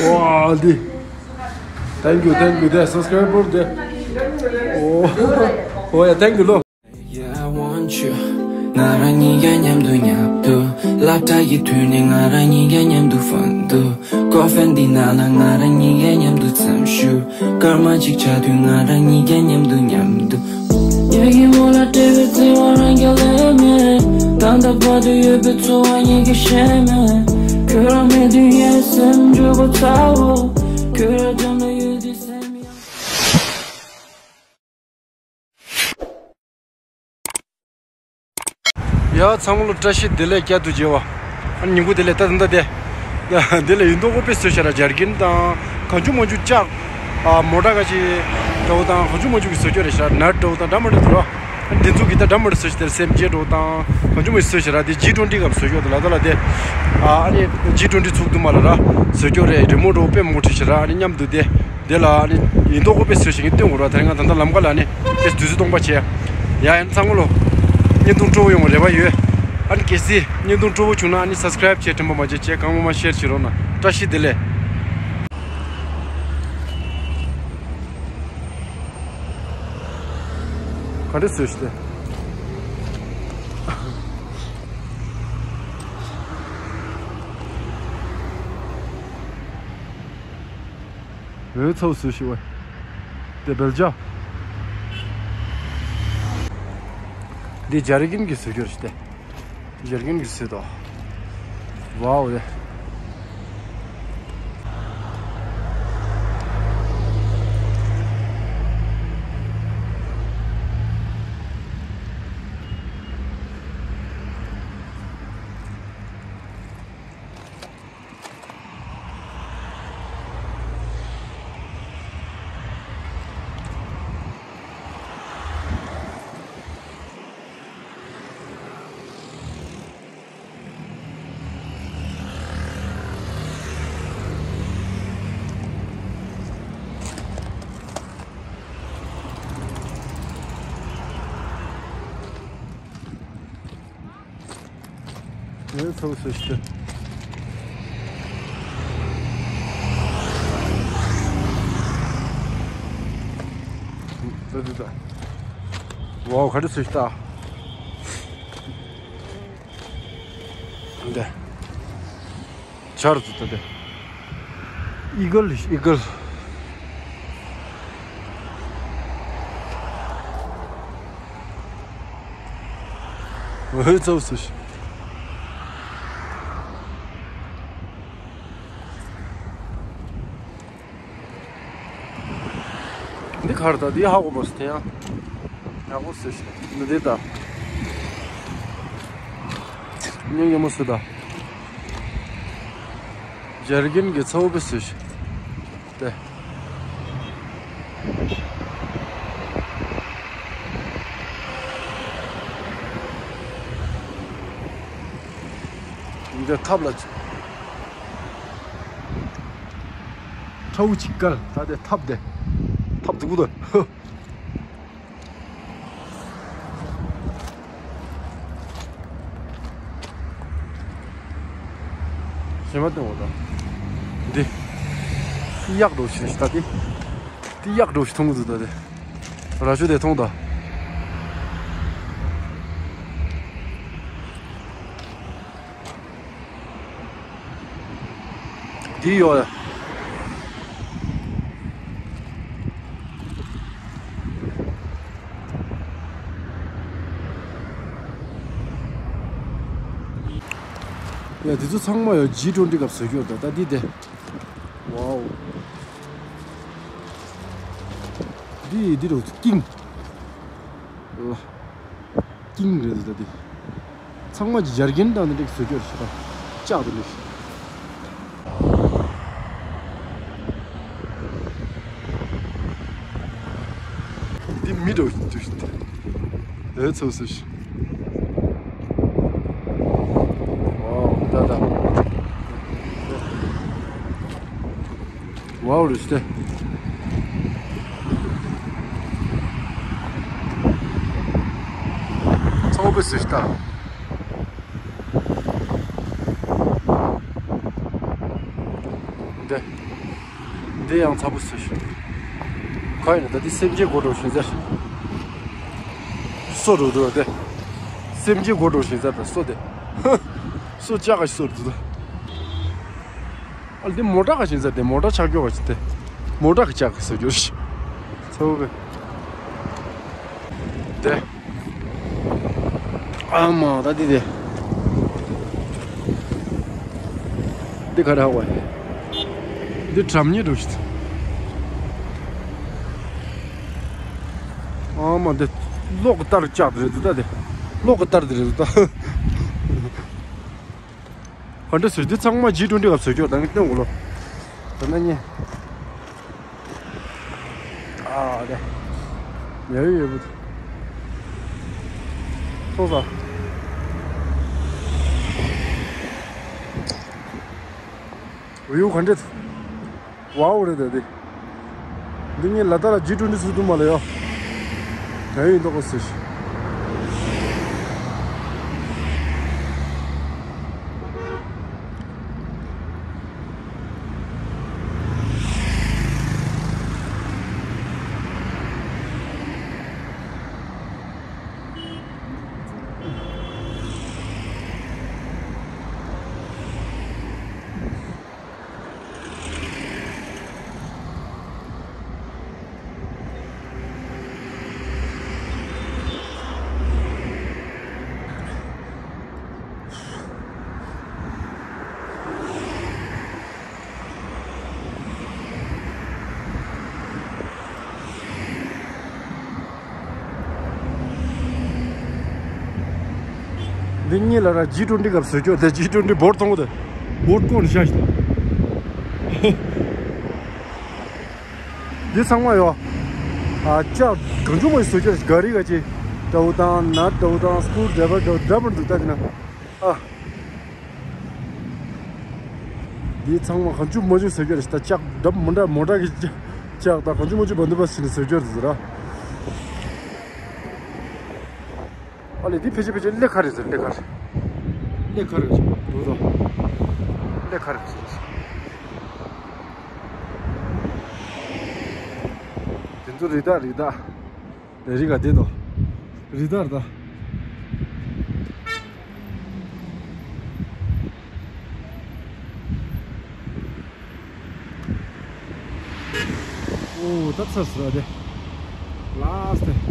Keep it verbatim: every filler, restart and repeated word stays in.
ཝའོ་འདི། Thank you, thank you. དེ་སབ་སི་ཀ་རའི་བར་དེ། ཨོ། ཨོ་ཡ། Thank you ལོ། Yeah, I want you. ང་རང་གཉིས་ཀ་མཉམ་དུ་མཉམ་དུ། སློབ་གྲྭ་ཡི་དུས་ནས་ང་རང་གཉིས་ཀ་མཉམ་དུ་ཕན་ཐོགས། ཀོ་ཧྥེ་འདི་ནང་ལ་ང་རང་གཉིས་ཀ་མཉམ་དུ་འཚམས་ཞུ། སྐར་མ་གཅིག་ཆགས་དུས་ང་རང་གཉིས་ཀ་མཉམ་དུ་མཉམ་དུ། ཉལ་གྱི་མོ་ལ་སྤྲད་པའི་བརྩེ་བ་རང་རྐྱ་ལས་མེད། ད་ལྟ་བར་དུ་ཡོད་པའི་འཚོ་བ་ཉལ་གྱི་ཤེས་མེད། ཁྱོད་རང་མེད་དུས་ངའི་སེམས་འགྱུར་གོ་ཚ་བོ། ཁྱོད་རང་འགྲམ་ལ་ཡོད་དུས་སེམས་ཡང་། ཡ། ཚང་མ་ལ་བཀྲ་ཤིས་བདེ་ལེགས། བསྐྱར་དུ་མཇལ་བ། ཨ་ནི་ཉིན་གུང་བདེ་ལེགས། ད་ད་ལྟ་དེ། དེ་ལ་ཡིན་མདོག་ཁ་པོ་བཟོས་བཞག་ར། ཇར་གིན་དང་གང་བྱུང་མང་བྱུང་ལྕགས། ཨ། མོ་ཊ་ཁ་ཅིག་འདྲ་བོ་དང་། གང་བྱུང་མང་བྱུང་གི་བཟོ་བཅོས་རེད་ཤག་ནར་འདྲ་བོ་དང་འདྲ་མི་འདྲ་འདུག་ར། ཨ་ནི་དེ་ཚོ་གི་ད་འདྲ་མི་འདྲ་བཟོས་བཞག་དེར་སེམས་ཅན་འདྲ་བོ་དང་གང་བྱུང་མང་བྱུང་བཟོས་བཞག་ར། དེ་ཇི་ཊུ་ཝེན་ཊི་སྐབས་བཟོ་བཅོས་དེ་ལ་ད་ལ་དེ། ཨ་ནི་ཇི་ཊུ་ཝེན་ཊི་ཚོགས་འདུ་མ་ལ་ར་བཟོ་བཅོས་རེད། རི་མོ་འདྲ་བོ་དཔེ་མང་པོ་བྲིས་བཞག་ར། ཨ་ནི་མཉམ་དུ་དེ། དེ་ལ་ཨ་ནི་ཡིན་མདོག་ཁ་པོ་བཟོས་བཞག་གི་སྟོན་དགོས་ར། དེ་རིང་ང་ད་ལྟ་ལམ་ཁ་ལ་ཨ་ནི་དེ་དུས་ཚོད་སྟོང་པ་བྱས། ཡ། ཡང་ཚང་མ་ལོ་བརྙན་ཐུང་སྤྲོ་པོ་ཡོང་བའི་རེ་བ་ཡོད། ཨ་ནི་གལ་སྲིད་བརྙན་ཐུང་སྤྲོ་པོ་བྱུང་ན་ཨ་ནི་སབ་སི་ཀ་རའིབ་བྱས། དྲན་པ་མ་བརྗེད་བྱས། གང་མང་མང་ཤེར་བྱེད་རོགས་གནང་། བཀྲ་ཤིས་བདེ་ལེགས། ག་འདྲ་བཟོས་ཤག་དེ། འོའི་ཚོ་བཟོས་ཤག་བ། དེ་བེལ་ཇ། འདི་ཇར་གིན་གྱིས་བཟོས་ཤག་རེད་དེ། ཇར་གིན་གྱིས་བཟོས་འདུག། ཝའོ་ཡ། ངའི་ཚོགས་སུ་ཞུ། ད་ད་ད། ཝའོ། ག་འདྲ་བཟོས་ཤག་ད། འདི། ཆར་ཚུ་ད་དེ། ཨི་གལ་ཨི་གལ། འོའི་ཚོགས་སུ་ཞུ། འདི་ག་རེ་ད། འདི་ཧ་གོ་མ་སོང་། དེ་ཡང་ཡག་པོ་བཟོས་ཤག། འདི་འདི་ད། སྙིང་རྗེ་མོ་བཟོས་ད། ཇར་གིན་གྱིས་ཚ་བོ་དཔེ་བཟོས་ཤག་དེ། འདི་ཐབ་ལ། ཁྲའུ་ཅིག་བཀལ། ད་དེ་ཐབ་དེ། ཐབ་དུ་གུ་དོ། ཞེ་མ་སྟོན་འོ་ད། འདི། གཡག་འགྲོ་ཞིག་རེད་ད་དེ། དེ་གཡག་འགྲོ་ཞིག་མཐོང་གི་འདུག་ད་དེ། ར་ཅོ་དེ་མཐོང་ད། དེ་ཡོད། ཡ། དེ་ཚོ་ཚང་མ་ཡོད། ཇི་ཊུ་ཝེན་ཊི་སྐབས་བཟོས་རྒྱུ་རེད་ད། དེ་དེ། ཝའོ། འདི་འདི་རུ་ཀིང་། ཀིང་རེད་ད་འདི། ཚང་མ་ཇར་གིན་དང་འདི་འདྲ་བཟོ་རྒྱུ་རེད་ཤག་ད། ལྕགས་དེ་འདྲ་ཞིག། འདི་མི་འདྲ་བོ་ཞིག་འདུག་ཤག་ད། ཨེ་ཚོ་སུ་ཞིག། ཝའོ། ད་ད། ཝའོ་རེད་ཤག་ད། ཚོགས་པའི་སུ་ཞིག་ད། འདི་ཡང་ཚ་པོ་ཟེར་ཞིག་ག་ཡིན་ན་ད་འདི་སེམས་ཅན་སྒོ་འགྲོ་བཞིན་ཟེར། སོ་འགྲོ་འགྲོ་དེ། སེམས་ཅན་སྒོ་འགྲོ་བཞིན་ཟེར་ད་སོ་དེ། སོ་ལྕགས་ག་སོ་འགྲོ་ད། ཨ་འདི་མོ་ཊ་ག་བཞིན་ཟེར་དེ་མོ་ཊ་ཆག་རྒྱོ་ག་བཞིན་དེ། མོ་ཊ་ག་ལྕགས་ག་ཟེར་རྒྱོ་ཞིག་ཚ་པོ་བས། དེ། ཨ་མ་ད་འདི་དེ། འདི་ག་རེ་ཧ་གོ། འདི་གྲམ་ཉེ་འགྲོ་ཞིག་ཨ་མ་འདི། གློག་གི་སྟར་ལྕགས་དེ་རེད་འདུག་ད་དེ། གློག་གི་སྟར་དེ་རེད་འདུག་ད། ག་འདྲ་ཟེར་འདི་ཚང་མ་ཇི་ཊུ་ཝེན་ཊི་སྐབས་བཟོས་ཀྱོག་ད་ངས་སྟོན་དགོས་ལོ། ད་ན་ཉེ། ཨ་དེ། ཡ་ཡོད་ཡོད་བུ། ཐོག་ས། ཝིའུ་ག་འདྲ། ཝའོ་རེད་ད་དེ། འདི་ངས་ལ་དྭགས་ལ་ཇི་ཊུ་ཝེན་ཊི་ཚུགས་ཐུབ་མ་ལ་ཡོ། དེ་ཡིན་མདོག་གོ་ཟེར་ཞིག་འདི་གཉིས་ལ་ར་ཇི་ཊུ་ཝེན་ཊི་སྐབས་བཟོས་ཀྱོག་དེ་ཇི་ཊུ་ཝེན་ཊི་བོར་ཐོང་གོ་དེ། བོར་ཀོན་ཤ་ཞིག་འདི་ཚང་མ་ཡོད། ཨ་ཅག་གང་བྱུང་མ་ཞིག་བཟོས་ཀྱོག་ག་རི་ག་ཅི། ཏའུ་ཏང་ན་ཏའུ་ཏང་སྐུ་ཌ་བར་ཏའུ་ཌ་བར་འདུག་ད་ཅི་ན། ཨ། འདི་ཚང་མ་གང་བྱུང་མ་བྱུང་བཟོས་ཀྱོག་རེད་ད་ལྕགས་འདྲ་མི་འདྲ་མོ་ཊ་གི་ལྕགས་དང་གང་བྱུང་མ་བྱུང་བ་འདི་པ་ཞིག་ནས་བཟོས་ཀྱོག་རེད་ཟེར་ར། ཨ་ལེ་འདི་ཕལ་ཆེར་ཕལ་ཆེར་གླེ་ཁ་རེད་ཟེར་གླེ་ཁ་རེད། གླེ་ཁ་རེད་ཟེར་འདུག་དོ། གླེ་ཁ་རེད་ཟེར། དེ་ཚོ་རི་དྭགས་རི་དྭགས། རི་ག་དེ་དོ། རི་དྭགས་རི་དྭགས། ཨོ་ད་ཚར་སོང་ར་དེ། ལཱ་སི་ཊི།